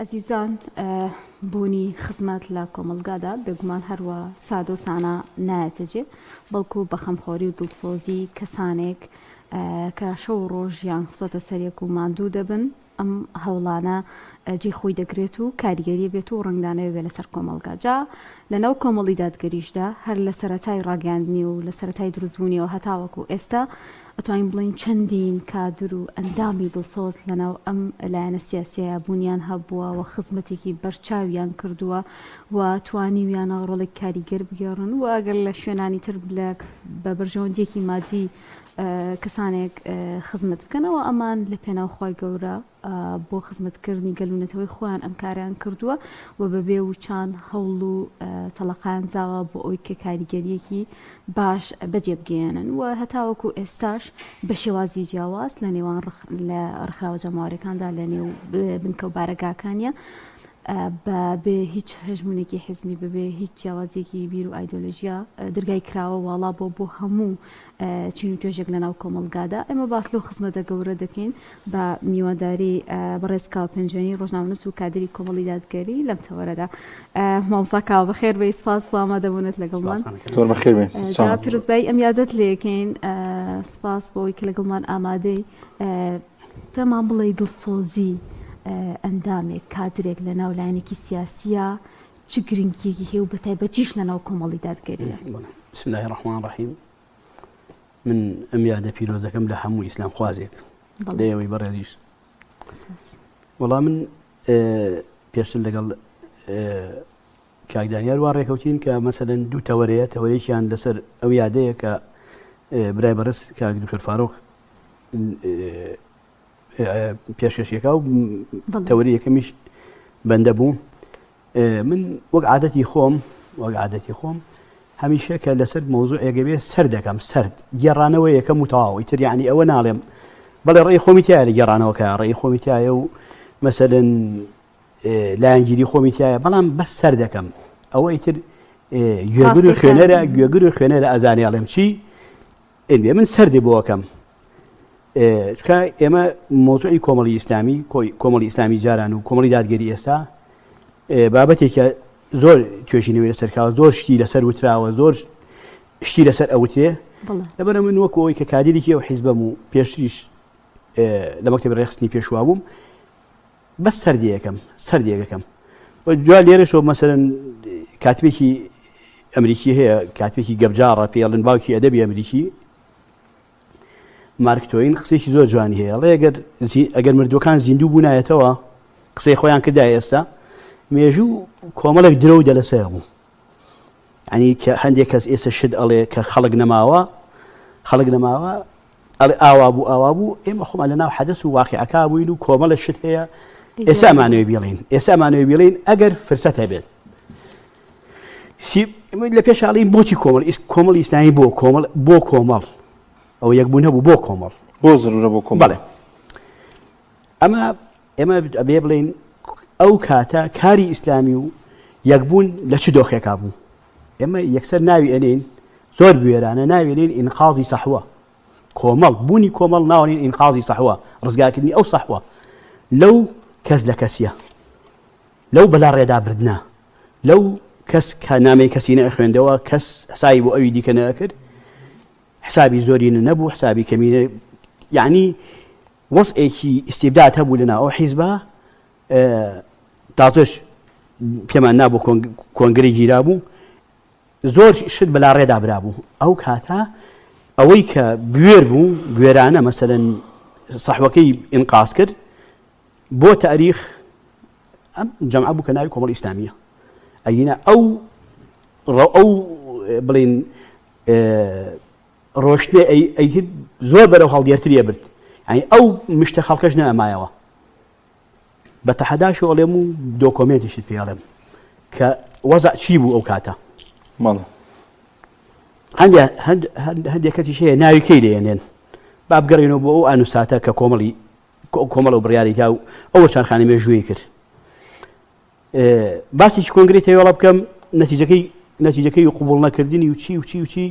ئەزیزان بوونی خزمەت لە کۆمەڵگادا بێگومان هەروا سادە و سانا نایەتە جێ، بەڵکو بە خەمخۆری و دڵسۆزی کەسانێک کە شەو و ڕۆژیان خستۆتە سەر یەک و ماندوو دەبن، ئەم هەوڵانە جێی خۆی دەگرێت و کاریگەری بێت و ڕەنگدانەوەی بێت لەسەر کۆمەڵگا. جا لەناو کۆمەڵی دادگەریشدا هەر لە سەرەتای ڕاگەیاندنی و لە سەرەتای دروستبوونیەوە هەتاوەکو ئێستا ئەتوانین بڵێین چەندین کادر و ئەندامی دڵسۆز لەناو ئەم لایەنە سیاسیەیا بوونیان هەبووە و خزمەتێکی بەرچاویان کردووە و توانیویانە ڕۆڵێک کاریگەر بگێڕن و ئەگەر لە شوێنانی تر بە بەرژەوەندیەکی مادی کەسانێک خزمەت بکەن ئەوە ئەمان لە پێناو خوای گەورە بۆ خزمەتکردنی گەل و نەتەوەی خۆیان ئەم کارەیان کردووە و بە بێ وچان هەوڵ و تەڵەقایان داوە بۆ ئەوەی کە کاریگەریەکی باش بەجێ بگەیەنن و هەتاوەکو ئێستاش بە شێوازی جیاواز لە نێوان لە ڕێکخراوە جەماوەریەکاندا لە نێو بنکە و بارەگاکانیە بە بێ هیچ هەژمونێکی حزبی بەبێ هیچ جیاوازیەکی بیر و ئایدۆلۆژیا درگای کراوە واڵا بۆ بۆ هەموو چین و توێژێک لەناو کۆمەڵگادا. ئێمە باس لەو خزمەتە گەورە دەکەین بە میوانداری بەڕێز کاوە پێنجوێنی ڕۆژنامەنووس و کادری کۆمەڵی دادگەری لەم تەوەرەدا. مامۆستا کاوە بەخێر بێی، سپاس بۆ ئامادەبوونت لەگەڵمان. زۆر بەخێر بێن. جا پیرۆزبایی ئەم یادەت لێکەین. سپاس بۆ ئەوەی کە لەگەڵمان ئامادەی. پێمان بڵێی دڵسۆزی ئەندامێک، کادرێک لەناو لایەنێکی سیاسییە چ گرنگیەکی هەیە و بەتایبەتیش لەناو کۆمەڵی دادگەریە؟ بسم الله الرحمن الرحیم من ئەم یادە پیرۆز دەکەم لە هەموو ئیسلام خوازێک لە ئێوەی بەڕێزیش وەڵا من پێشتر لەگەڵ کاک دانیار وا ڕێکەوتین کە مەسەلەن دوو تەوەرەیە تەوەرێکیان لەسەر ئەو یادەیە کە برای بەڕێز کاک دکتۆر فاروق پێشکەشیەکە و تەوەری یەکەمیش بەندە بوو من وەک عادەتی خۆم وەک عادەتی خۆم هەمیشە کە لەسەر مەوزوعێکە بێ سەر دەکەم سەر گێڕانەوە یەکەم و تەواو ئیتر یعنی ئەوە ناڵێم بەڵێ ڕێی خۆمی تایە لە گێڕانەوەکە ڕێی خۆمی تایە و مەسەلەن لایەنگیری خۆمی تایە بەڵام بەس سەر دەکەم ئەوە ئیتر گوێگر و خوێنەرە گوێگر و خوێنەرە ئەزانێ ئەڵێم چی ئێ من سەردی بۆ ئەکەم چکە ئێمە مۆزوعی کۆمەڵی ئیسلامی کۆمەڵی ئیسلامی جاران و کۆمەڵی دادگەری ئێستا بابەتێکە زۆر توێژینەوەی لەسەر کراوە زۆر شتی لەسەر وتراوە زۆر شتی لەسەر ئەوترێ لەبەرە من وەکو ئەوەی کە کادیرێکی ئەو حیزبەم و پێشتریش لە مەکتەبی ڕێخستنی پێشوا بووم بەس سەردێکەم سەردێکەکەم و جا لێرەشەوە مەسەرەن کاتبێکی ئەمریکی هەیە کاتبێکی گەبجاڕە پێڵن باوکی ئەدەبی ئەمریکی مارک تۆین قسێکی زۆر جوانی هەیە ڵێ ئەگەر ئەگەر مردوەکان زیندوو بوونایەتەوە قسەی خۆیان کردا ئێستا مێژوو کۆمەڵێک درۆ و دەلەسەیە بوو ینی کە هەندێک کەس ئێستا شت ئەڵێ کە خەڵک نەماوە خەڵک نەماوە ئەڵێ ئاوا بوو ئاوا بوو ئێمە خۆمان لە ناو حەدەس و واقعەکە بووین و کۆمەڵە شت هەیە ئێستا ئەمانەوێ بیڵین ئێستا ئەمانەوێ بیڵین ئەگەر فرسەت هەبێت لە پێش ئاڵین بۆچی کۆمەڵ کۆمەڵ ئیسلامی بۆ کۆمەڵ بۆ کۆمەڵ ئەو یەکبوون هەبوو بۆ کۆمەڵ بۆ زرورە بۆ کۆمەڵ بەڵێ ئەمە ئێمە ئەبێ بڵێین ئەو کاتە کاری ئیسلامی و یەکبوون لە چ دۆخێکا بوو ئێمە یەکسەر ناوی ئەنین زۆر بوێرانە ناوی ئەنین ئینقازی سەحوە کۆمەڵ بوونی کۆمەڵ ناوەنین ئینقازی سەحوە ڕزگارکردنی ئەو سەحوە لەو کەس لە کەسیە لەو بەلا ڕێدا بردنە لەو کەس کە نامەی کەسی نەخوێندەوە کەس حسابی بۆ ئەوی دیکە نەکرد حسابی زۆرینە نەبوو حسابی کەمینە یعنی وەزعێکی ئیستیبداد هەبوو لەناو ئەو حیزبە، تازەش پێمان نابوو کۆنگرەی گیرابوو، زۆر شت بەلاڕێدا برابوو. ئەو کاتە ئەوەی کە بوێر بوو، بوێرانە مەسەلەن سەحوەکەی ئینقاز کرد بۆ تاریخ ئەم جەمعە بوو کە ناوی کۆمەڵی ئیسلامییە. ئەگینا ئەو ئەو بڵین ڕۆشتنێ ئەی ئەیکرد زۆر بەرەو هەڵدێرتری ئەبرد یانی ئەو مشتە خەڵکەش نەئەمایەوە بە تەحەداشەوە ئەڵێم و دۆکۆمێنتیشت پێ ئەڵێم کە وەزع چی بوو ئەو کاتە بەڵێ هەندێک کەسیش هەیە ناوی کەی لێنێن با بگەڕێنەوە بۆ ئەو ئانوساتە کە کۆمەڵی کۆمەڵ و بڕیاری دا و ئەو وەرچەرخانە مێژوویی کرد باسێکی کۆنگرەی تەوێڵە بکەم نەتیجەکەی نەتیجەکەی و قوبوڵ نەکردنی و چی و چی و چی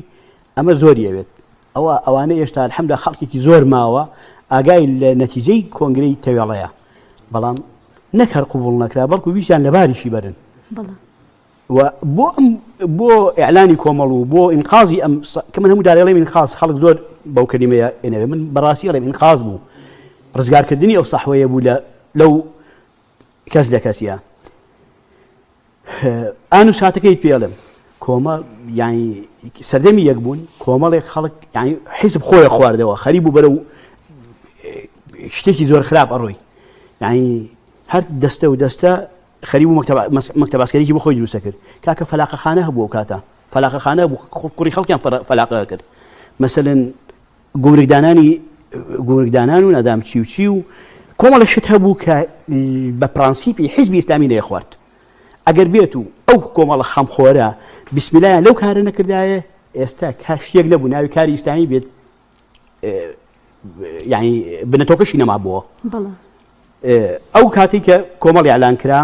ئەمە زۆری ئەوێت ئەوە ئەوانە ئێشتا الحەمدا خەڵکێکی زۆر ماوە ئاگای لە نەتیجەی کۆنگرەی تەوێڵەیە بەڵام. نەک هەر قبوڵ نەکرا بەڵکو ویستیان لەباریشی بەرن. و بۆ ئەم بۆ ئیعلانی کۆمەڵ و بۆ ئینقازی ئەم کە من هەموو جارێ ئەڵێم ئینقاز خەڵک زۆر بەو کەلیمەیە ئێنەوێ من بەڕاستی ئەڵێم ئینقاز بوو ڕزگارکردنی ئەو سەحوەیە بوو لە لەو کەس لە کەسیە ئان و ساتەکەی پێڵم کۆمە یعنی سەردەمی یەک بوون کۆمەڵێک خەڵک یعنی حیزب خۆی خواردەوە خەری بوو بەرەو شتێکی زۆر خراپ ئەڕۆی یعنی هەر دەستە و دەستە خەریک بوو مەکتەب عەسکەریی بۆ خۆی دروست دەکرد. کاکە فەلاقەخانە هەبوو ئەو کاتە. فەلاقەخانە هەبوو، کوڕی خەڵکیان فەلاقە ئەکرد. مەسەلەن گومرگدانانی گومرگدانان و نادام چی و چی و کۆمەڵە شت هەبوو کە بە پرانسیپی حیزبی ئیسلامی نەیخوارد. ئەگەر بێت و ئەو کۆمەڵە خەمخۆرە بیسمیلایان لەو کارە نەکردایە ئێستا کە شتێک نەبوو ناوی کاری ئیسلامی بێت یعنی بنەتۆکەشی نەمابووە. ئەو کاتەی کە کۆمەڵ ئیعلان کرا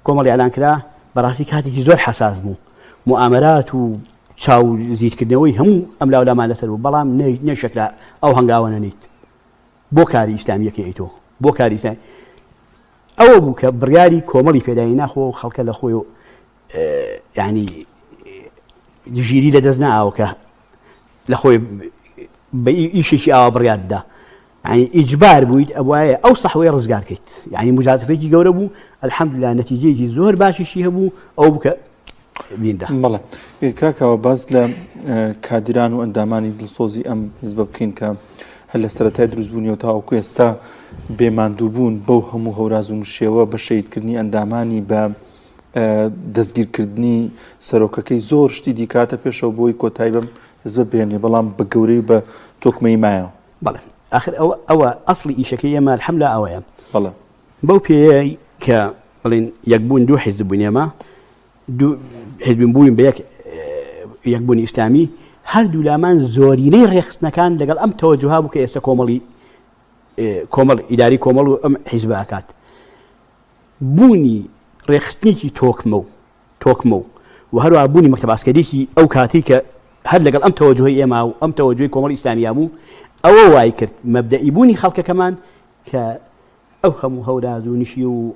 کۆمەڵ ئیعلان کرا بەڕاستی کاتێکی زۆر حەساس بوو موئامەرات و چاو زیتکردنەوەی هەموو ئەم لاولامان لەسەر بوو بەڵام نەشەکرا ئەو هەنگاوە نەنیت بۆ کاری ئیسلامیەکەی ئەی تۆ بۆ کاری ئیسلامی ئەوە بوو کە بڕیاری کۆمەڵی پێدانی ناخۆ خەڵکە لە خۆی ینی ژیری لە دەست ناوە کە لە خۆی بە ئیشێکی ئاوا بڕیار بدا یعنی ئیجبار بوویت ئەبوایە ئەو سەحوەی ڕزگار کەیت یعنی مجازفەیەکی گەورە بوو الحمدلله نەتیجەیەکی زۆر باشیشی هەبوو ئەو بکە بیندا بەڵێ کاکەوە باس لە کادران و ئەندامانی دڵسۆزی ئەم حزبە بکەین کە هەر لە سەرەتای دروستبوونیەوە تاوەکو ئێستا بێماندووبوون بەو هەموو هەوراز و نشێوە بە شەهیدکردنی ئەندامانی بە دەستگیرکردنی سەرۆکەکەی زۆر شتی دیکاتە پێشەوە بۆی کۆتایی بەم حزبە بێنێ بەڵام بە گەورەی بە تۆکمەی مایەوە. بەڵێ ئاخر ئەوە ئەوە ئەسڵی ئیشەکەی ئێمە الحملە ئەوەیە. بەڵێ. بەو پێیەی کە بڵێن یەکبوون دوو حیزب بووین ئێمە دوو حیزبین بووین بە یەک یەکبوونی ئیسلامی هەردوو لامان زۆرینەی ڕێکخستنەکان لەگەڵ ئەم تەوەجوها بوو کە ئێستا کۆمەڵی کۆمەڵ ئیداری کۆمەڵ و ئەم حیزبە ئەکات بوونی ڕێکخستنێکی تۆکمە و تۆکمە و و هەروەها بوونی مەکتەب عەسکەریی ئەو کاتەی کە هەر لەگەڵ ئەم تەوەجوهەی ئێمە و ئەم تەوەجوهی کۆمەڵی ئیسلامییا بوو، ئەوە وای کرد مەبدەئی بوونی خەڵکەکەمان کە ئەو هەموو هەوراز و نشیو و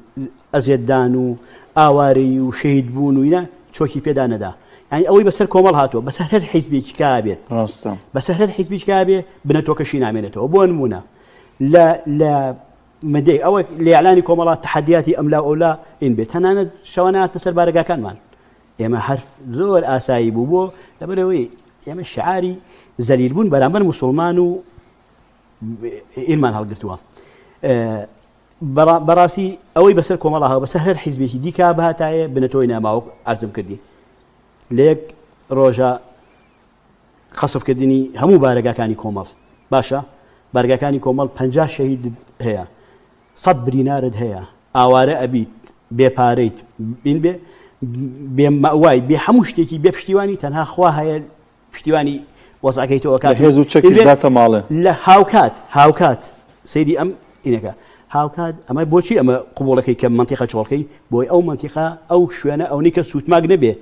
ئەزێتدان و ئاوارەیی و شەهید بوون و ئینا چۆکی پێدا نەدا. یانی ئەوەی بەسەر کۆمەڵ هاتووە بەسەر هەر حیزبێکی کا بێت ڕاستە. بەسەر هەر حیزبێکی کا بێ بنەتۆکەشی نامێنێتەوە. بۆ نموونە لە لە مدەی ئەوە لە ئیعلانی کۆمەڵا تەحەدیاتی ئەملا و ئەولا ئین بێت تەنانەت شەوانە هاتنە سەر بارەگاکانمان ئێمە هەر زۆر ئاسایی بوو بۆ لەبەرەوەی ئێمە شعاری زەلیل بوون بەرامبەر موسڵمان و ئیمان هەڵگرتووە بەڕاستی ئەوەی بەسەر کۆمەڵا هەوە بەسەر هەر حیزبێکی دیکە بهاتایە بنەتۆی ناماوە ئەرزم کردی لە یەک ڕۆژە قەسفکردنی هەموو بارەگاکانی کۆمەڵ باشە بارگاکانی کۆمەڵ 50 شەهیدت هەیە سەد برینارت هەیە ئاوارە ئەبیت بێ پارەیت بین بێ بێ مەوای بێ هەموو شتێکی بێ پشتیوانی تەنها خوا هەیە پشتیوانی وەزعەکەی تۆ ئەکات هێز و چەکیش داتە ماڵێ لە هاوکات هاوکات سەیری ئەم ئینەکە هاوکات ئەمە بۆچی ئەمە قوبوڵەکەی کە منتیقە چۆڵکەی بۆی ئەو منتیقە ئەو شوێنە ئەونی کە سووتماک نەبێ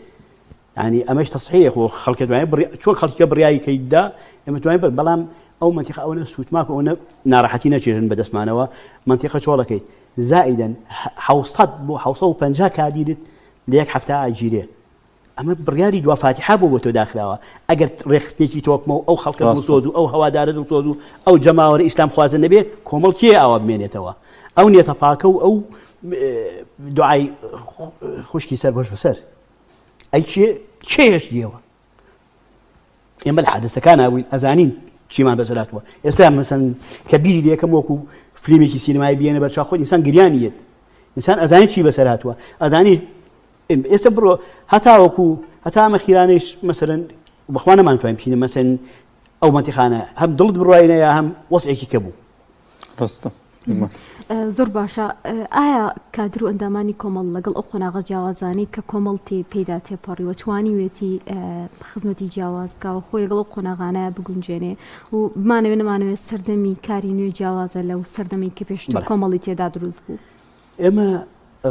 یانی ئەمەش تەسحیە خۆ خەڵکە توانێت بڕی چۆن خەڵکیکە بڕیاری کەی دا ئێمە توانین بەر بەڵام ئەو منتیقە ئەوەنە سووتماک و ئەوەنە ناڕەحەتی نەچێژن بەدەستمانەوە منتیقە چۆڵەکەیت زائیدەن 600 بۆ 650 کادیرت لە یەک هەفتە ئاگیرێ ئەمە بڕیاری دوا فاتیحا بۆ بۆ تۆ داخراوە ئەگەر ڕێکخستنێکی تۆکمە و ئەو خەڵکە دڵسۆز و ئەو هەوادارە دڵسۆز و ئەو جەماوەرە ئیسلام خوازە نەبێ کۆمەڵ کێ ئاوا بمێنێتەوە ئەو نیەتە پاکە و ئەو دوعای خوشکی سەر بۆش بەسەر ئەی کێ کێ هێشتیەوە ئێمە لە حادەسەکان بووین ئەزانین چیمان بەسەر هاتووە ئێستا مەسەن کە بیری لەکەم وەکو فلیمێکی سینەمایی بێنە بەرچاو خۆی ئینسان گریانی یەت ئینسان ئەزانین چی بەسەر هاتووە ئەزانی ئێستا بڕۆ هەتاوەکو هەتا ئەمە خیرانەیش مەسەرەن بەخوا نەمانتوانین بچینە مەسەن ئەو مەنتیقانە هەم دڵت بڕواینە یا هەم وەسعێکی کە بوو ڕاستە زۆر باشە ئایا کادر و ئەندامانی کۆمەڵ لەگەڵ ئەو قۆناغە جیاوازانەی کە کۆمەڵ تێ پێدا تێپەڕیوە توانیوێتی خزمەتی جیاواز بکاوە خۆی لەگەڵ ئەو قۆناغانە بگونجێنێ و بمانەوێ نەمانەوێت سەردەمی کاری نوێ جیاوازە لەو سەردەمی کە پێشتر کۆمەڵی تێدا دروست بوو. ئێمە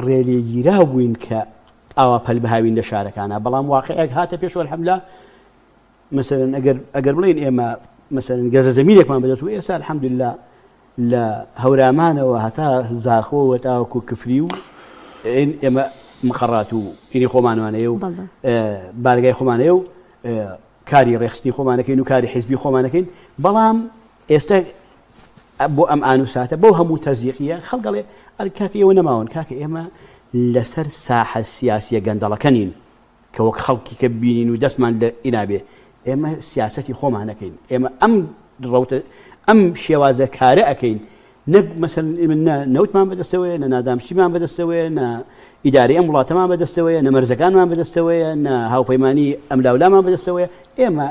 ڕێلێگیراو بووین کە ئاوا پەل بهاوین لە شارەکانا بەڵام واقعێک هاتە پێشەوە الحمدلله مەسەلەن ئەگەر ئەگەر بڵێین ئێمە مەسەلەن گەزە زەمینێکمان بەدەست و ئێستا الحمدلله. لە هەورامانەوە هەتا زاخۆ و تاوەکو کفری و ئێمە مقەڕات و ئینی خۆمانمان هەیە و بارگای خۆمان هەیە و کاری ڕێخستنی خۆمانەکەین و کاری حیزبی خۆمانەکەین بەڵام ئێستا بۆ ئەم ئان و ساتە بەو هەموو تەزیقیە خەڵک ئەڵێ ئەرێ کاکە ئێوە نەماون کاکە ئێمە لەسەر ساحە سیاسیە گەندەڵەکە نین کە وەک خەڵکی کە بینین و دەستمان لە ئینابێ ئێمە سیاسەتی خۆمان ئەکەین ئێمە ئەم ڕەوتە ئەم شێوازە کارە ئەکەین نەک مەسەلەن ئێمە نە نەوتمان بەدەستەوەیە نە نادامچیمان بەدەستەوەیە نە ئیدارەی ئەم وڵاتەمان بەدەستەوەیە نە مەرزەکانمان بەدەستەوەیە نە هاوپەیمانی ئەملاولامان بەدەستەوەیە ئێمە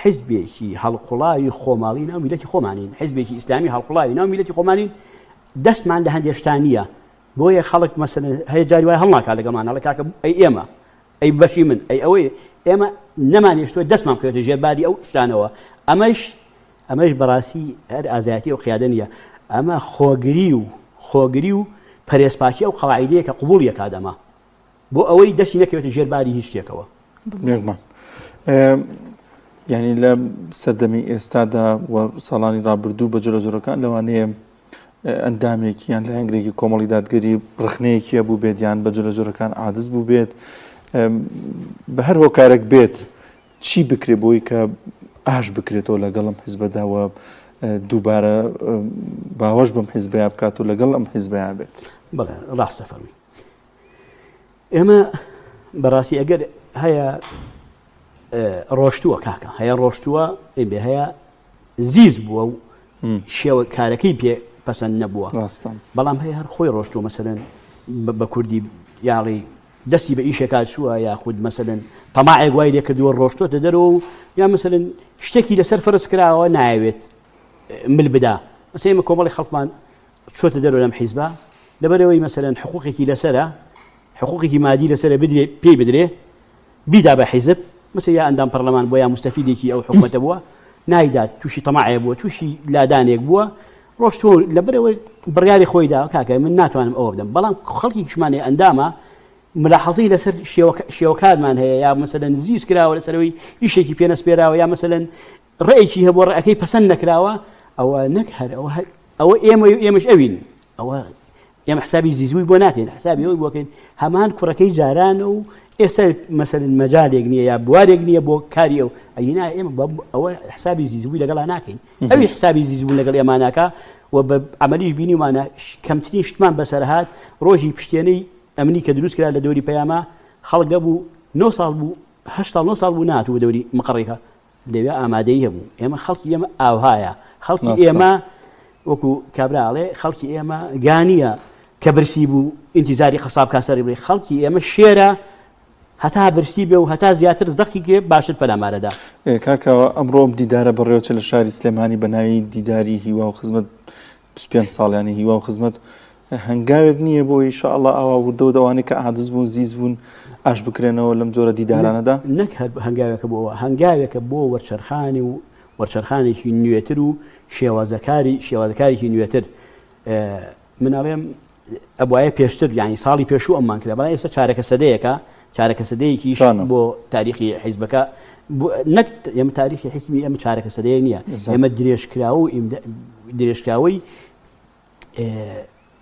حزبێکی هەڵقوڵاوی خۆماڵی ناو میلەتی خۆمانین حزبێکی ئیسلامی هەڵقوڵاوی ناو میلەتی خۆمانین دەستمان لە هەندێک شتان نییە بۆیە خەڵک مەسەلەن هەیە جاری وای هەڵناکات لەگەڵمان ئەڵێ کاکە ئەی ئێمە ئەی بەشی من ئەی ئەوەی ئێمە نەمانێشتووە دەستمان بکەوێتە ژێر باری ئەو شتانەوە ئەمەش ئەمەش بەڕاستی هەر ئازایەتی ئەو قیادە نییە ئەمە خۆگری و خۆگری و پەرێزپاکی ئەو قەواعیدەیە کە قبوڵی ئەکات ئەمە بۆ ئەوەی دەستی نەکەوێتە ژێر باری هیچ شتێکەوە. بێگومان یعنی لە سەردەمی ئێستادا و ساڵانی ڕابردوو بە جۆرە جۆرەکان لەوانەیە ئەندامێک یان لایەنگرێکی کۆمەڵی دادگەری ڕخنەیەکی هەبوو بێت یان بە جۆرە جۆرەکان عادز بوو بێت بە هەر هۆکارێک بێت چی بکرێت بۆی کە ئاش بکرێتەوە لەگەڵ ئەم حیزبەدا و دووبارە باوەش بەم حیزبەیە بکات و لەگەڵ ئەم حیزبەیە بێت؟ بەڵێ ڕاستە فەرمی ئێمە بەڕاستی ئەگەر هەیە ڕۆشتووە کاکە هەیە ڕۆشتووە بێ هەیە زیز بووە و شێوە کارەکەی پێ پەسەند نەبووە بەڵام هەیە هەر خۆی ڕۆشتووە مەسەرەن بە کوردی یاڵی دەستی بە ئیشێکا چووە یاخود مەسەلەن تەماعێک وای لێ کردووە ڕۆشتۆتە دەرەوە و یا مەسەلەن شتێکی لەسەر فەرز کراوە نایەوێت مل بدا مەسەلەن ئێمە کۆمەڵی خەڵکمان چۆتە دەرەوە لەم حیزبە لەبەرەوەی مەسەلەن حقوقێکی لەسەرە حقوقێکی مادی لەسەرە بدرێ پێی بدرێ بیدا بە حیزب مەسە یا ئەندام پەرلەمان بووە یا موستەفیدێکی ئەو حکومەتە بووە نایدات تووشی تەماعێ بووە تووشی لادانێک بووە ڕۆشتووە لەبەرئەوەی بڕیاری خۆی دا کاکە من ناتوانم ئەوە بدەم بەڵام خەڵکێکیشمان هەیە ئەندامە ملاحەزەی لەسەر شێوەکارمان هەیە یا مەسەلەن زیز کراوە لەسەرەوەی ئیشێکی پێ نەسپێراوە یا مەسەلەن ڕێیەکی هەبووە ڕێەکەی پەسەند نەکراوە ئەوە نەک هەر ئەوە ئەوە ئێمە و ئێمەش ئەوین ئەوە ئێمە حسابی زیزبووی بۆ ناکەین حسابی ئەوەی بۆکەین هەمان کوڕەکەی جاران و ئێستا مەسەلەن مەجالێک نییە یا بوارێک نییە بۆ کاری ئەو ئەینا ئێمە ئەوە حسابی زیزبووی لەگەڵا ناکەین ئەوی حسابی زیزبوون لەگەڵ ئێمە ناکا و بە عەمەلیش بینیومانە کەمترین شتمان بەسەر هات ڕۆژی پشتێنەی ئەمنی کە دروست کرا لە دەوری پەیامە خەڵک هەبوو نۆ ساڵ بوو هەشت ساڵ نۆ ساڵ بوو نەهاتوو بە دەوری مقەڕێکە لەوێ ئامادەیی هەبوو ئێمە خەڵکی ئێمە ئاوهایە خەڵکی ئێمە وەکو کابرا ئەڵێ خەڵکی ئێمە گانیە کە برسی بوو ئینتیزاری قەساب کا سەری بڕی خەڵکی ئێمە شێرە هەتا برسی بێ و هەتا زیاتر زەختی گرێ باشتر پەلامارەدا. کاک کاوە ئەمڕۆ ئەم دیدارە بەڕێوەچێت لە شاری سلێمانی بە ناوی دیداری هیوا و خزمەت 25 ساڵیانی هیوا و خزمەت هەنگاوێک نییە بۆ ئیشاءاللە ئاوا وردە و دەوانەی کە عادز بوون زیز بوون ئاش بکرێنەوە لەم جۆرە دیدارانەدا؟ نەک هەر هەنگاوێکە بۆ ئەوە، هەنگاوێکە بۆ وەرچەرخانی و وەرچەرخانێکی نوێتر و شێوازەکاری شێوازەکارێکی نوێتر من ئەڵێم ئەبوایە پێشتر یانی ساڵی پێشوو ئەممان کرا بەڵام ئێستا چارەکە سەدەیەکە چارەکە سەدەیەکیش بۆ تاریخی حیزبەکە نەک ئێمە تاریخی حیزبی ئێمە چارەکە سەدەیە نییە ئێمە درێژکراوە و درێژکراوەی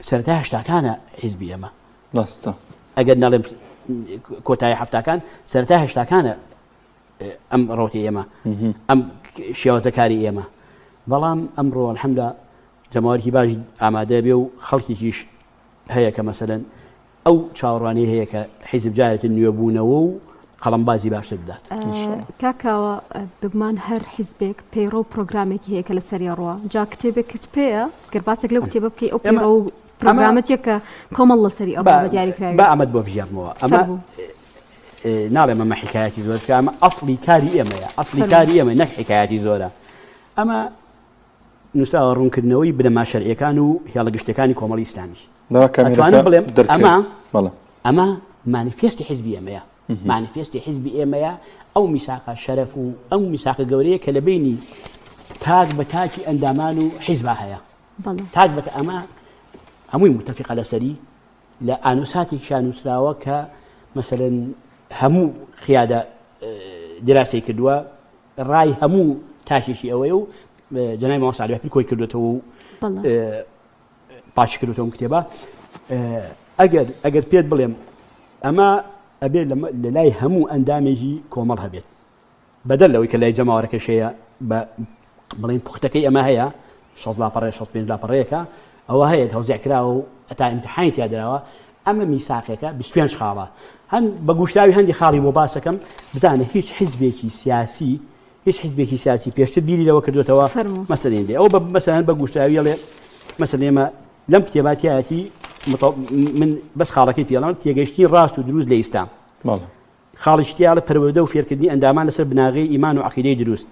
سەرەتای هەشتاکانە حیزبی ئێمە ڕاستە ئەگەر نەڵێم کۆتایی هەفتاکان سەرەتای هەشتاکانە ئەم ڕەوتی ئێمە ئەم شێوازەکاری ئێمە بەڵام ئەمڕۆ الحمدلله جەماوەرێکی باش ئامادە بێ و خەڵکێکیش هەیە کە مەسەلەن ئەو چاوەڕوانیەی هەیە کە حیزب جارێتر نوێبوونەوە و قەڵەمبازی باشتر بدات. کاک کاوە بێگومان هەر حیزبێک پەیڕەو و پرۆگرامێکی هەیە کە لەسەری ئەڕوا جا کتێبێکت پێیە گەر باسێک لەو کتێبە بکەی ئەو پەیڕەو و پرۆگرامە چیە کە کۆمەڵ لەسەری ئەڕوا بە دیاریکراوی؟ با ئەمەت بۆ بگێڕمەوە ئەمە ناڵێم ئەمە حیکایەتی زۆر چونکە ئەمە ئەسڵی کاری ئێمەیە ئەسڵی کاری ئێمە نەک حیکایەتی زۆرە ئەمە نووسراوە ڕوونکردنەوەی بنەما شەرعیەکان و هێڵە گشتیەکانی کۆمەڵی ئیسلامی. ئەتوانم بڵێم ئەمە ئەمە مانیفێستی حیزبی ئێمەیە مانیفێستی حیزبی ئێمەیە ئەو میساقە شەرەف و ئەو میساقە گەورەیە کە لە بینی تاک بە تاکی ئەندامان و حیزبا هەیە تاک بە ئەمە هەمووی متفقە لەسەری لە ئانوساتێکیشا نووسراوە کە مەسەلەن هەموو قیادە دیراسەی کردووە ڕای هەموو تاکێکی ئەوەیە و جەنابی مامۆستا عەلی باپیر کۆی کردوێتەوە و پاکی کردوێتەوە کتێبە ئەگەر ئەگەر پێت بڵێم ئەمە ئەبێ لە لای هەموو ئەندامێکی کۆمەڵ هەبێت بەدەر لەوەی کە لای جەماوەرەکەش هەیە بە بڵێن پوختەکەی ئەمە هەیە 6 لاپەڕەیە 65 لاپەڕەیەکە ئەوە هەیە تەوزیع کراوە و هەتا ئیمتحانی تیا دراوە ئەمە میساقێکە 25 خاڵە هەن بە گوشتاوی هەندی خاڵی بۆ باسەکەم بزانە هیچ حیزبێکی سیاسی هیچ حیزبێکی سیاسی پێشتر بیری لەوە کردوێتەوە مەسەلێن دێ ئەو بە مەسەلەن بە گوشتاوی ئەڵێ مەسەلەن ئێمە لەم کتێباتیایەتی من بەس خاڵەکەی پێڵم تێگەیشتنی ڕاست و دروست لە ئیسلام خاڵێکی تیا ئەڵێ پەروەردە و فێرکردنی ئەندامان لەسەر بناغەی ئیمان و عەقیدەی دروست،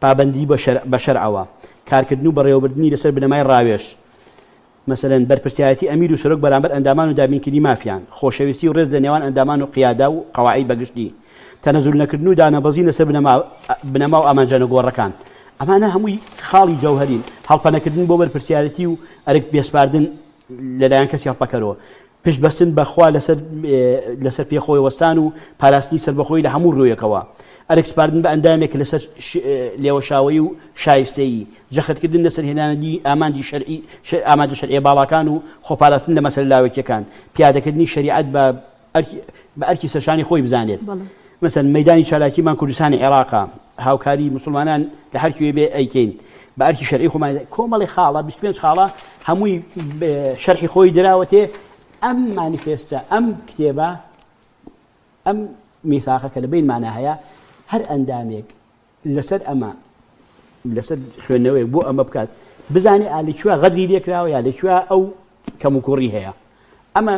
پابەندی بە شەرعەوە، کارکردن و بەڕێوەبردنی لەسەر بنەمای ڕاوێژ، مەسەلەن بەرپرسیارێتی ئەمیر و سەرۆک بەرامبەر ئەندامان و دابینکردنی مافیان، خۆشەویستی و ڕێز لە نێوان ئەندامان و قیادە و قەواعید بە گشتی، تەنەزول نەکردن و دانەبەزین لەسەر بنەما و ئامانجە نەگۆڕەکان. ئەمانە هەمووی خاڵی جەوهەرین. هەڵپەنەکردن بۆ بەرپرسیارێتی و ئەرک پێسپاردن لەلایەن کەسی هەڵپەکەرەوە. پشت بەستن بە خوا لەسەر لەسەر پێ خۆی وەستان و پاراستنی سەربەخۆیی لە هەموو ڕوویەکەوە، ئەرک سپاردن بە ئەندامێک لەسەر لێوەشاوەیی و شایستەیی، جەختکردن لەسەر هێنانەدی ئامانجی شەرعی ئامانجە شەرعیە باڵاکان و خۆپاراستن لە مەسەلە لاوەکیەکان، پیادەکردنی شەریعەت بە بە ئەرکی سەرشانی خۆی بزانێت. مەسەلەن مەیدانی چالاکیمان کوردستانی عێراقە، هاوکاری موسڵمانان لە هەر کوێ بێ ئەیکەین بە ئەرکی شەرعی خۆمان کۆمەڵی خاڵە 25 خاڵە هەمووی شەرحی خۆی دراوەتێ ئەم مانیفێستە ئەم کتێبە ئەم میثاقە کە لە بینمانە هەیە هەر ئەندامێک لەسەر ئەمە لەسەر خوێندنەوەیەک بۆ ئەمە بکات بزانێ ئا لە کوێ غەدری لێکراوە یا لە کوێ ئەو کەموکوڕی هەیە ئەمە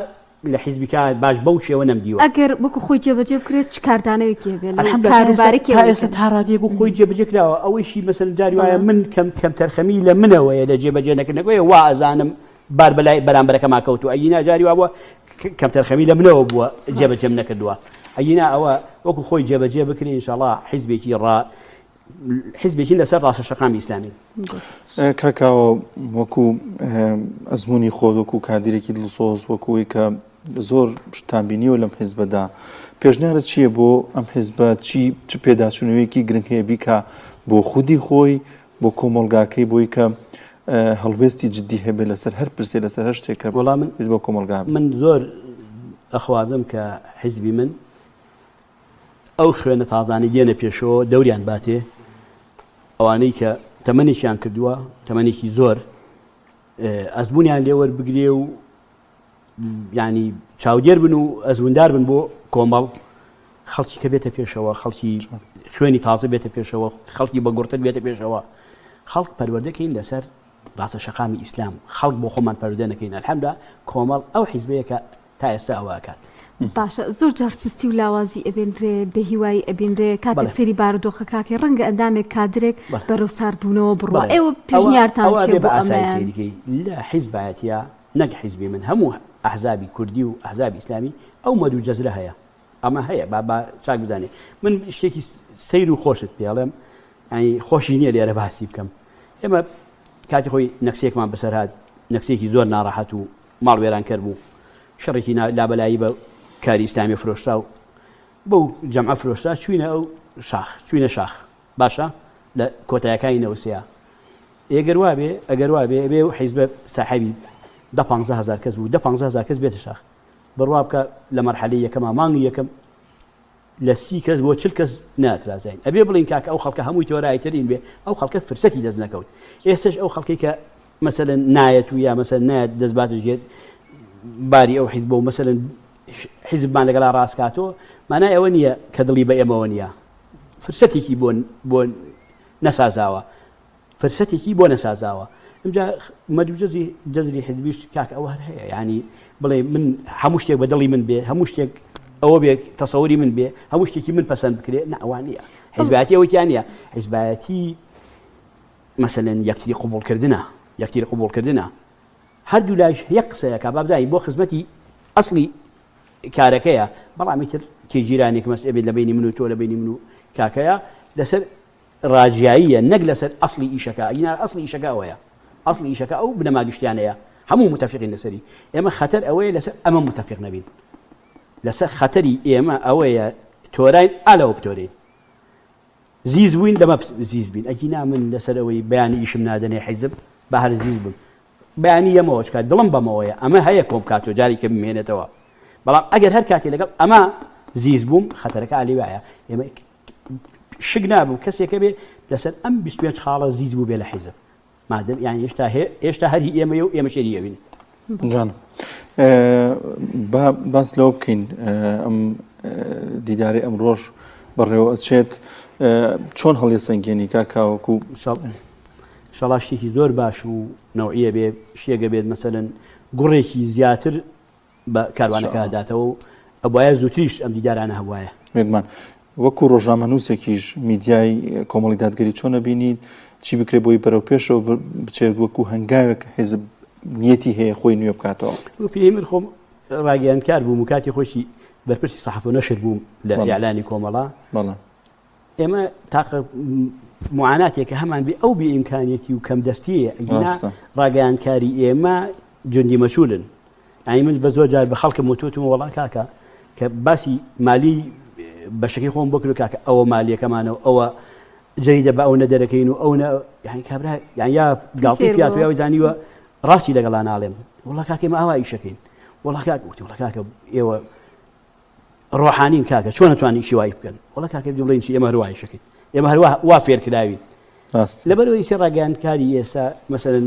لە حیزبی کار باش بەو شێوە نەمدیوە. ئەگەر وەکو خۆی جێبەجێ بکرێت چ کاردانەوێکی هەبێت لەو الحمد لله کاروبارەی تا ئێستا تا ڕادەیەک و خۆی جێبەجێ کراوە ئەوەیشی مەسەلەن جاری وایە من کەم کەمتەرخەمی لە منەوەیە لە جێبەجێ نەکردنەکەی وا ئەزانم بار بەلای بەرامبەرەکەما کەوتووە ئەگینا جاری وابووە کەمتەرخەمی لە منەوە بووە جێبەجێم نەکردووە ئەگینا ئەوە وەکو خۆی جێبەجێ بکرێ ئینشاڵا حیزبێکی ڕا حیزبێکین لەسەر ڕاستە شەقامی ئیسلامی. کاکاوە وەکو ئەزمموی خۆت وەکو کادیرێکی دڵسۆز وەکوی کە زۆر شتان بینیوە لەم حیزبەدا پێشنیارە چییە بۆ ئەم حیزبە چی چ پێداچوونەوەیەکی گرنگ هەیە بیکا بۆ خودی خۆی بۆ کۆمەڵگاکەی بۆی کە هەڵوێستی جدی هەبێت لەسەر هەر پرسێ لەسەر هەر شتێک کە وەڵا من بۆ کۆمەڵگا من زۆر ئەخوازم کە حیزبی من ئەو خوێنە تازانەی دێنە پێشەوە دەوریان باتێ ئەوانەی کە تەمەنێکیان کردووە تەمەنێکی زۆر ئەزمونیان لێوەربگرێ و ینی چاودێر بن و ئەزموندار بن بۆ کۆمەڵ خەڵکی کە بێتە پێشەوە خەڵکی خوێنی تازە بێتە پێشەوە خەڵکی بە گوڕتر بێتە پێشەوە خەڵک پەروەردەکەین لەسەر ڕاستە شەقامی ئیسلام خەڵک بۆ خۆمان پەروەردە نەکەین الحمدللە کۆمەڵ ئەو حیزبەیە کە تا ئێستا ئەوە ئەکات. باشە زۆر جار سستی و لاوازی ئەبینرێ بێهیوایی ئەبینرێ کاتێک سەیری بارودۆخەکە ئەکەی ڕەنگە ئەندامێک کادرێک بەرەو ساردبوونەوە بڕوا ئێوە پێشنیارتان چیە بۆ ئەمەیان؟ لە حیزبایەتیا نەک حیزبی من هەموو ئەحزابی کوردی و ئەحزابی ئیسلامی ئەو مەد و جەزرە هەیە ئەمە هەیە با با چاک بزانێ من شتێکی سەیر و خۆشت پێڵێم ینی خۆشی نییە لێرە باسی بکەم ئێمە کاتی خۆی نەکسێکمان بەسەر هات نەکسێکی زۆر ناڕەحەت و ماڵ وێرانکەر بوو شەڕێکی لابەلایی بە کاری ئیسلامی فرۆشرا و بەو جەمعە فرۆشرا چوینە ئەو شاخ چوینە شاخ باشە لە کۆتایەکانی نەوسەیە ئێگەر وابێ ئەگەر وابێ ئەبێ و حیزبە ساحێبی دە پانزە هەزار کەس بوو دە پانزە هەزار کەس بێتە شاخ بڕوا بکە لە مەرحەلەی یەکەما مانگی یەکەم لە 30 کەس بۆ 40 کەس ناترازین ئەبێ بڵین کاکە ئەو خەڵکە هەمووی تۆرای ترین بێ ئەو خەڵکە فرسەتی دەست نەکەوت ئێستش ئەو خەڵکی کە مەسەلەن نایەت و یا مەسەلەن نایەت دەست باتە ژێر باری ئەو حیزبە و مەسەلەن حیزبمان لەگەڵا ڕاستکاتەوە مانای ئەوە نییە کە دڵی بە ئێمەوە نییە فرسەتێکی بۆ بۆ نەسازاوە فرسەتێکی بۆ نەسازاوە ئینجا مەدو جەزی جەزری حزبیش کاک ئەوە هەر هەیە ینی بڵێ من هەموو شتێک بە دڵی من بێ هەموو شتێک ئەوە بێ تەسەوری من بێ هەموو شتێکی من پەسەند بکرێ نەوان نییە حزبایەتی ئەوەیان نییە حزبایەتی مەسەلەن یەکتری قبوڵکردنە یەکتری قبوڵکردنە هەردوو لایش یەک قسەیەکە با بزانین بۆ خزمەتی ئەسڵی کارەکەیە بەڵام ئیتر تێگیرانێک مەس ئەبێت لە بینی من و تۆ لە بینی من و کاکەیە لەسەر ڕاجیاییە نەک لەسەر ئەسڵی ئیشەکە ئەگینا ئەسڵی ئیشەکە ئەوەیە ئەسڵی ئیشەکە ئەو بنەما گشتیانەیە هەموو متفقین لەسەری ئێمە خەتەر ئەوەیە لەسەر ئەمە متفق نەبین لەسەر خەتەری ئێمە ئەوەیە تۆراین ئالەوە بتۆرین. زیز بووین دەمە زیز بین ئەگینا من لەسەر ئەوەی بەیانی ئیشم نادەنێ حیزب با هەر زیز بم بەیانی یەمەوە چکات دڵم بەمەوەیە ئەمە هەیە کۆم کاتۆ جاری کە بمێنێتەوە بەڵام ئەگەر هەر کاتێ لەگەڵ ئەمە زیز بووم خەتەرەکە ئالی وایە ئێمە شک نابم کەسێکە بێ لەسەر ئەم 25 خاڵە زیز بوو بێ لە حیزب مادەم یان هێشتا هێشتا هەر هی ئێمەیە و ئێمە شێری ئەوین. جان با باس لەوە بکەین ئەم دیدارەی ئەمڕۆژ بەڕێوە ئەچێت چۆن هەڵیەسەنگێنی کاکاوەکو شەڵا شتێکی زۆر باش و نەوعیە بێ شتێکە بێت مەسەلەن گوڕێکی زیاتر بە کاروانەکە داتەوە و ئەبوایە زووتریش ئەم دیدارانە هەبوایە. بێگومان وەکو ڕۆژنامەنووسێکیش میدیای کۆمەڵی دادگەری چۆن ئەبینیت؟ چی بکرێت بۆی بەرەو پێشەوە بچێت وەکو هەنگاوێک حیزب نیەتی هەیە خۆی نوێ بکاتەوە؟ پێی من خۆم ڕاگەیاندکار بووم و کاتی خۆشی بەرپرسی سەحەف و نەشر بووم لە ئیعلانی کۆمەڵە. ئێمە تاقە معاناتێکە هەمان بێ ئەو بێ ئیمکانیەتی و کەم دەستیە ئەگینا ڕاگەیاندکاری ئێمە جوندی مەچولن یانی من بە زۆر جار بە خەڵکم وتوتم وەڵا کاکە کە باسی مالی بەشەکەی خۆم بۆ کرد کاکە ئەوە مالیەکەمانەوە ئەوە جەریدە بە ئەو نەدەرەکەین و ئەو نە یانی کابرا یان یا گاڵتەی پیاتۆ یا زانیوە ڕاستی لەگەڵا ناڵێم وڵا کاکە ئێمە ئاوا ئیشەکەین وڵا کاک وتی وڵا کاکە ئێوە ڕۆحانین کاکە چۆن ئەتوان ئیشی وای بکەن وڵا کاکە بڵێن چی ئێمە هەر وای ئیشەکەین ئێمە هەر وا فێرکراوین لەبەرەوەی سێ ڕاگەیاندکاری ئێستا مەسەرن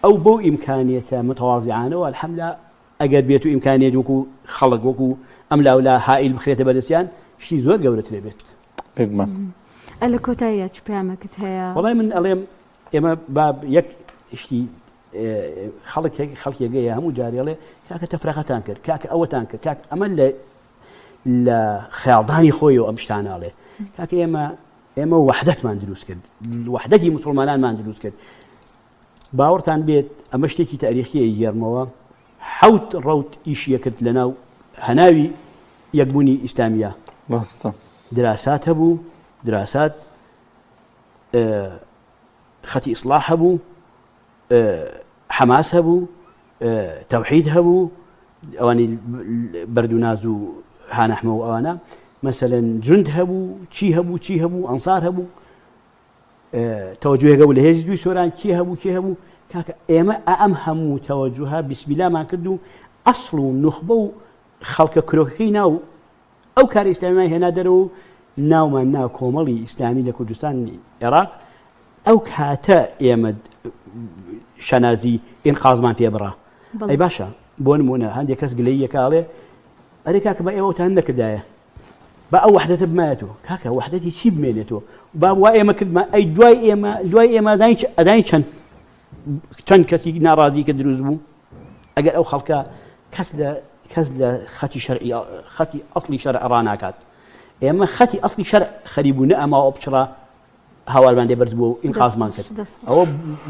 ئەو بەو ئیمکانیەتە متەوازیعانەوە الحەملا ئەگەر بێت و ئیمکانیەت وەکو خەڵک وەکو ئەم لاولا هائیل بخرێتە بەردەستیان شتی زۆر گەورەترێ بێت. بێگومان. ئە لە کۆتاییا چ پەیامێکت هەیە؟ وەڵای من ئەڵێم ئێمە با یەک شتی خەڵک خەڵکێگەیە هەموو جارێڵێ کاکە تەفرەقەتان کرد کاکە ئەوەتان کرد کاک ئەمە لە لە خەیاڵدانی خۆی و ئەم شتاناڵێ کاکە ئێمە ئێمە وەحدەتمان دروست کرد وەحدەتی مسلمانانمان دروست کرد باوەڕتان بێت ئەمە شتێکی تاریخیە گێڕمەوە حوت ڕەوت ئیشیە کرد لە ناو هەناوی یەکبوونی ئیسلامیە ڕاستە دراسات هەبوو دراسات خەتی ئیسلاح هەبوو حەماس هەبوو، تەوحید هەبوو، ئەوانی بەردوناز و هانەحمە و ئەوانە، مەسەلەن جوند هەبوو، چی هەبوو، چی هەبوو، ئەنسار هەبوو، تەوەجوهێک هەبوو لە هێزی دووی سۆران، کێ هەبوو، کێ هەبوو، کاکە ئێمە ئەم هەموو تەوەجوهە بیسمیلامان کرد و ئەسڵ و نوخبە و خەڵکە کرۆکەکەی ناو ئەو کارە ئیسلامیمان هێنا دەرەوە و ناومان نا کۆمەڵی ئیسلامی لە کوردستانی عێراق، ئەو کاتە ئێمە شانازی ئینقازمان پێ بڕا. ئەی باشە بۆ نمونە هەندێک کەس گلەیی یەکە ئەڵێ ئەرێ کاکە با ئێوەتان نەکردایە با ئەو وەحدەتە بمایەتەوە کاکە وەحدەتی چی بمێنێتەوە با وا ئێمە کردمان ئەی دوای ئێمە دوای ئێمە زانی ئەدای چەند چەند کەسی ناڕازی کە دروست بوو ئەگەر ئەو خەڵکە کەس لە کەس لە خەتی شەرعی خەتی ئەسڵی شەرع ڕاناکات ئێمە خەتی ئەسڵی شەرع خەریبوو نە ئەماوە بچڕا هاوارمان لێ بەرز بوو و ئینقازمان کرد ئەوە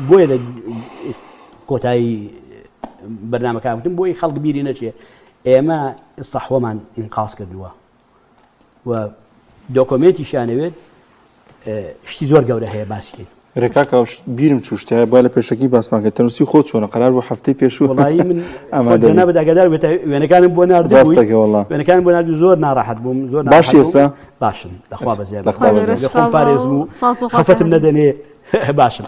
بۆیە لە کۆتایی بەرنمەکان وتم بۆی خەڵک بیری نەچێ ئێمە سەحوەمان ئینقاز کردووە و دۆکۆمێنتیشیانەوێت شتی زۆر گەورە هەیە باسی کەین. ئەرێ کاکە ئەو شت بیرم چوو شتایە با لە پێشەکی باسمان کرد تەنوسی خۆت چۆنە قەرار بوو هەفتەی پێشوو وەڵایی من ئامادە بی. جەنابت ئاگادار بێت وێنەکانم بۆ ناردبووی ڕاست دەکەی وەڵا. وێنەکانم بۆ ناردبووی زۆر ناڕەحەت بووم زۆر ناڕەحەت باشی بووم ئێستا؟ باشم لەخوا بەزیاد لەخوا بەزیاد. لە خۆم پارێزم و سپاس بۆ خوا خەفەتم نەدەنێ باشم.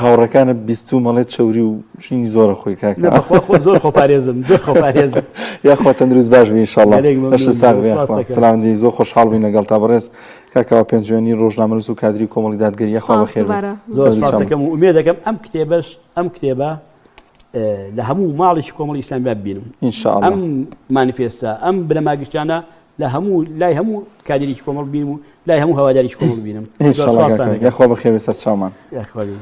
هاوڕێکانت بیستووم ئەڵێ چەوری و شینی زۆرە خۆی کاکە. نە بەخوا خۆ زۆر خۆپارێزم زۆر خۆپارێزم. یاخوا تەندروست باش بی ئینشاڵڵا گەلێک مەمنون لەشت ساغ زۆر بێ سپاس یاخوا دەکەم. سەلام دی زۆر خۆشحاڵ بووین لەگەڵتا بەڕێز کاک کاوە پێنجوێنی ڕۆژنامەنووس و کادری کۆمەڵی دادگەری یاخوا سپاس بەخێر بێی دووبارە. زۆر سەرچاوم. سپاس دەکەم و ئومێد دەکەم ئەم کتێبەش ئەم کتێبە لە هەموو ماڵێکی کۆمەڵی ئیسلامی با ببینم ان شاء الله ئەم مانیفێستە ئەم بنەما گشتیانە لە هەموو لای هەموو کادیرێکی کۆمەڵ ببینم و لای هەموو هەوادارێکی کۆمەڵ ببینم ان زۆر شاء الله سپاستان کاکە دەکەم یاخوا بەخێر بێی سەرچاومان. یاخوا بێی.